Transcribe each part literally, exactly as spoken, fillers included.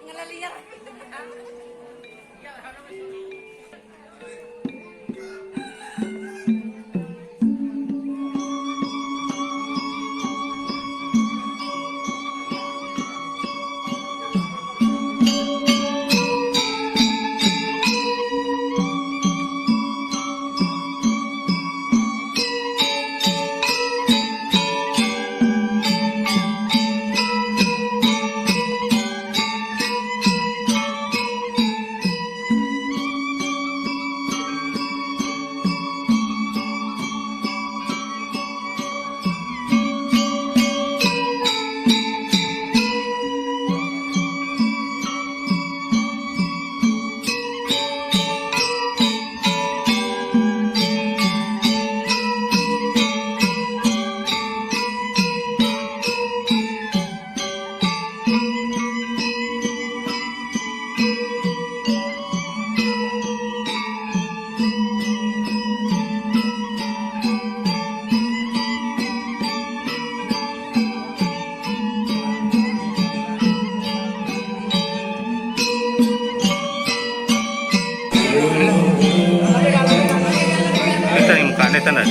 Ngelelier. Ito yung mukha nito na.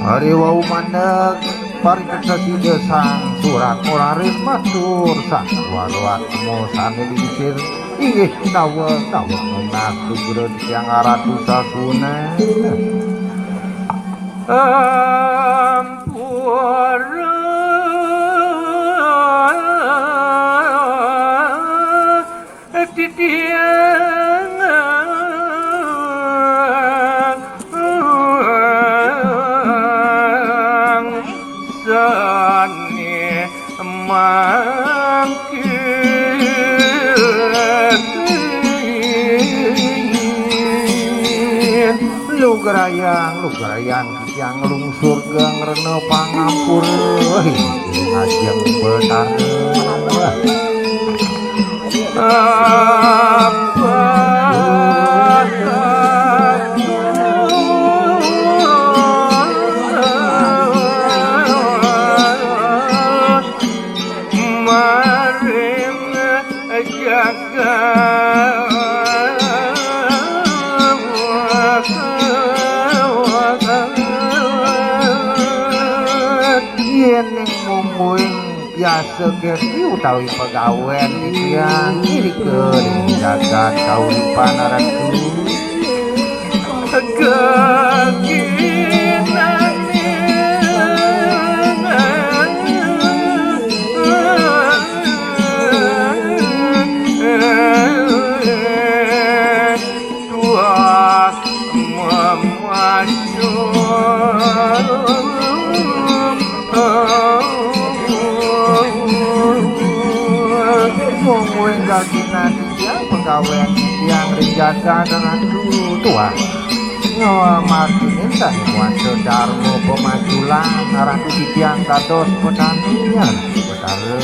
Ari wau mandeg, pariksa sida sang surat orarin matur sang warwatmu sane lingsir. Inggih, tawa, tawa nunas sugra Hyang Ratu Sasuna. Ampura titiang sane mangkin. Lugrayang, lugrayang. Yang lungsur geng rena pangampura, wah, ngajeng betara. Apa maring jagat. Ye Déning mungguing biasa kerti utawi pegawén titiang irika ring jagat kauripan Ratu. Geginaning tuah memacu. Mungguing gaginan tiang pegawén tiang ring jagat Ratu tuah. Nyawa marginin sané kuasa darma pamaculan Ratu titiang dados petani Ratu Betara.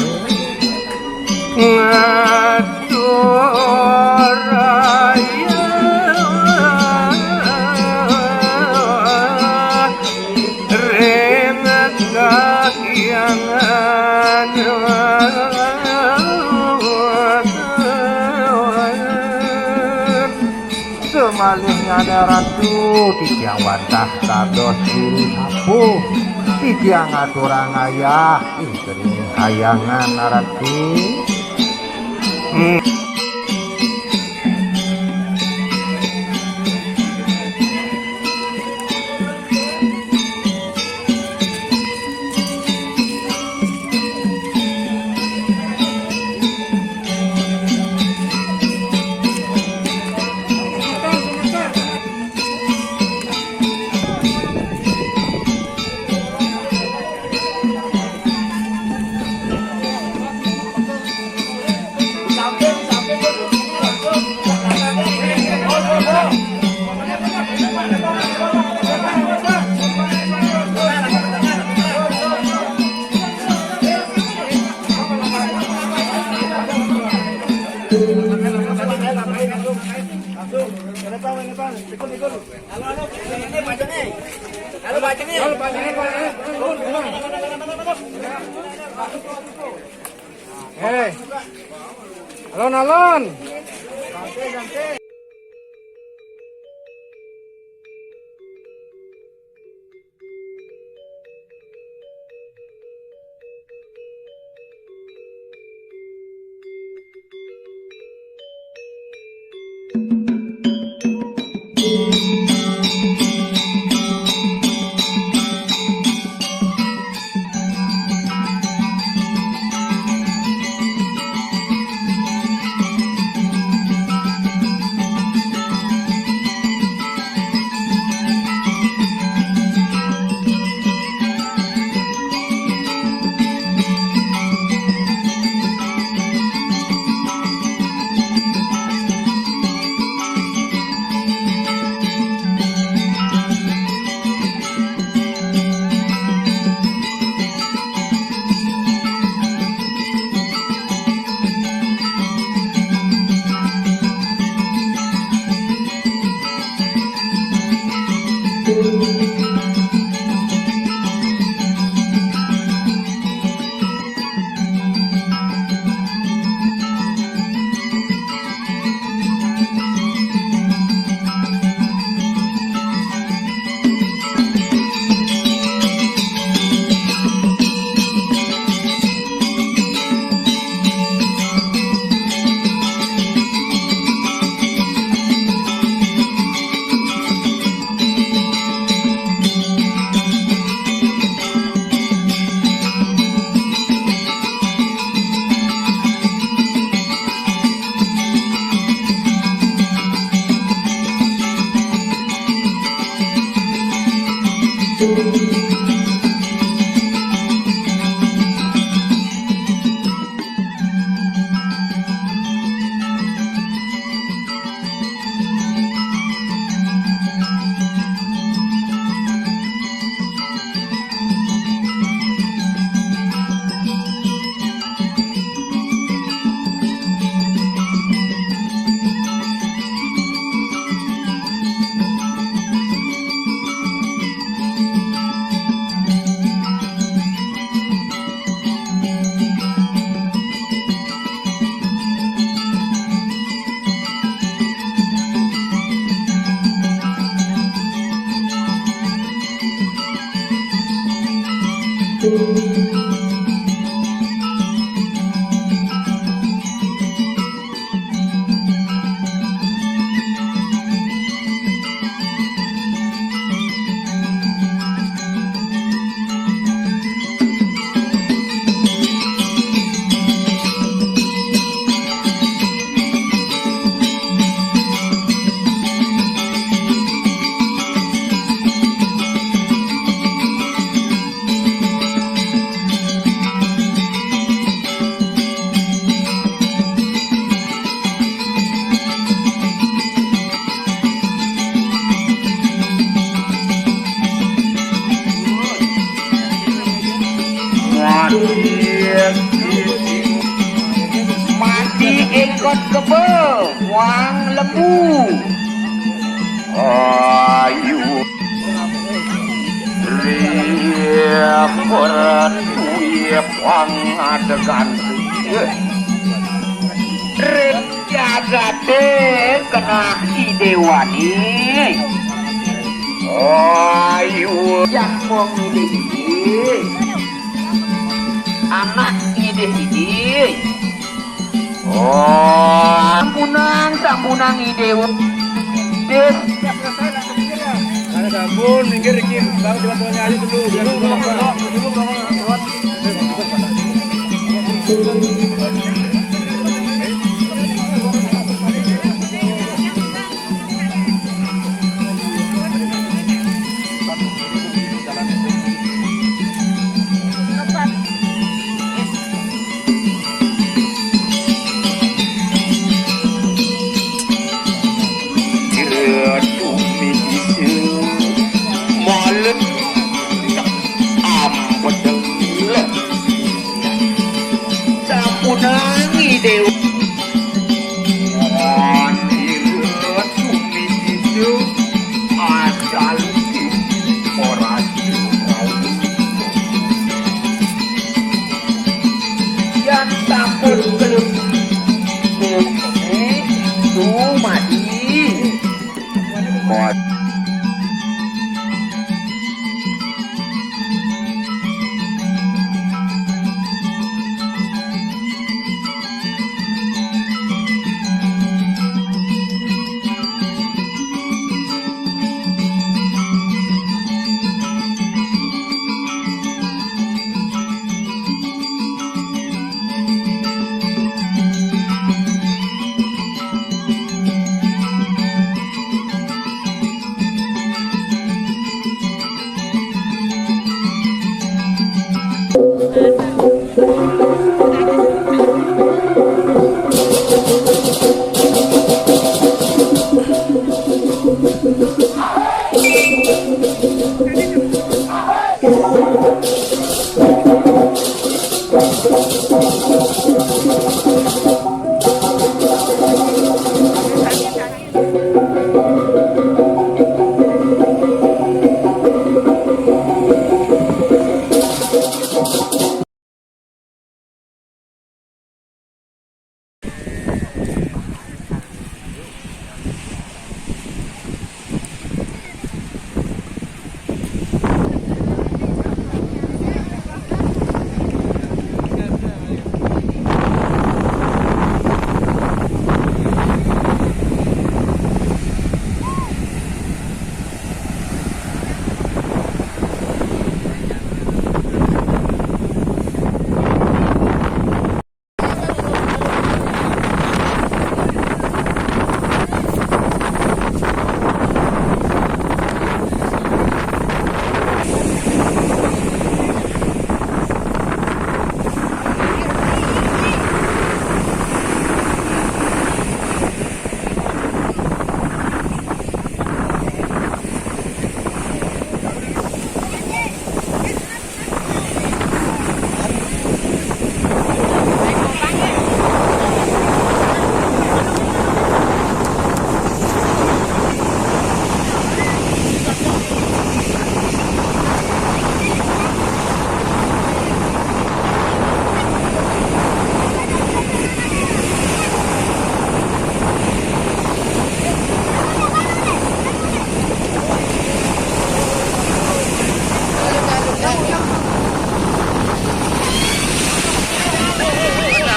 Ngaturaya ring kahyangan. Samalihnyané Ratu, titiang wantah dados juru sapuh. Titiang ngaturang ayah ring kahyangan Ratu. Hmm. Eh, alon-alon. Mati ikut kebo, wang lembu. Ayu. Ria peratuye pangadegan. Ring jagate kenah idewani. Ayu. Jangkung idih-idih. Anak idih-idih. Oh, sampunang, sampunang idewa. Des. Ada sampun, minggir iki, Bang, coba tanya aja dulu, biar dulu, Bang. Sampunang idewa. Ira tumindida ajalti ora jumrayu. Yan sampun kelem bumi dumadi. Mot.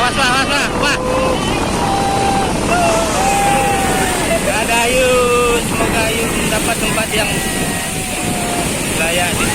Awas, Pak, awas, Pak. Wah. Ada Ayu, semoga Ayu mendapat tempat yang layak di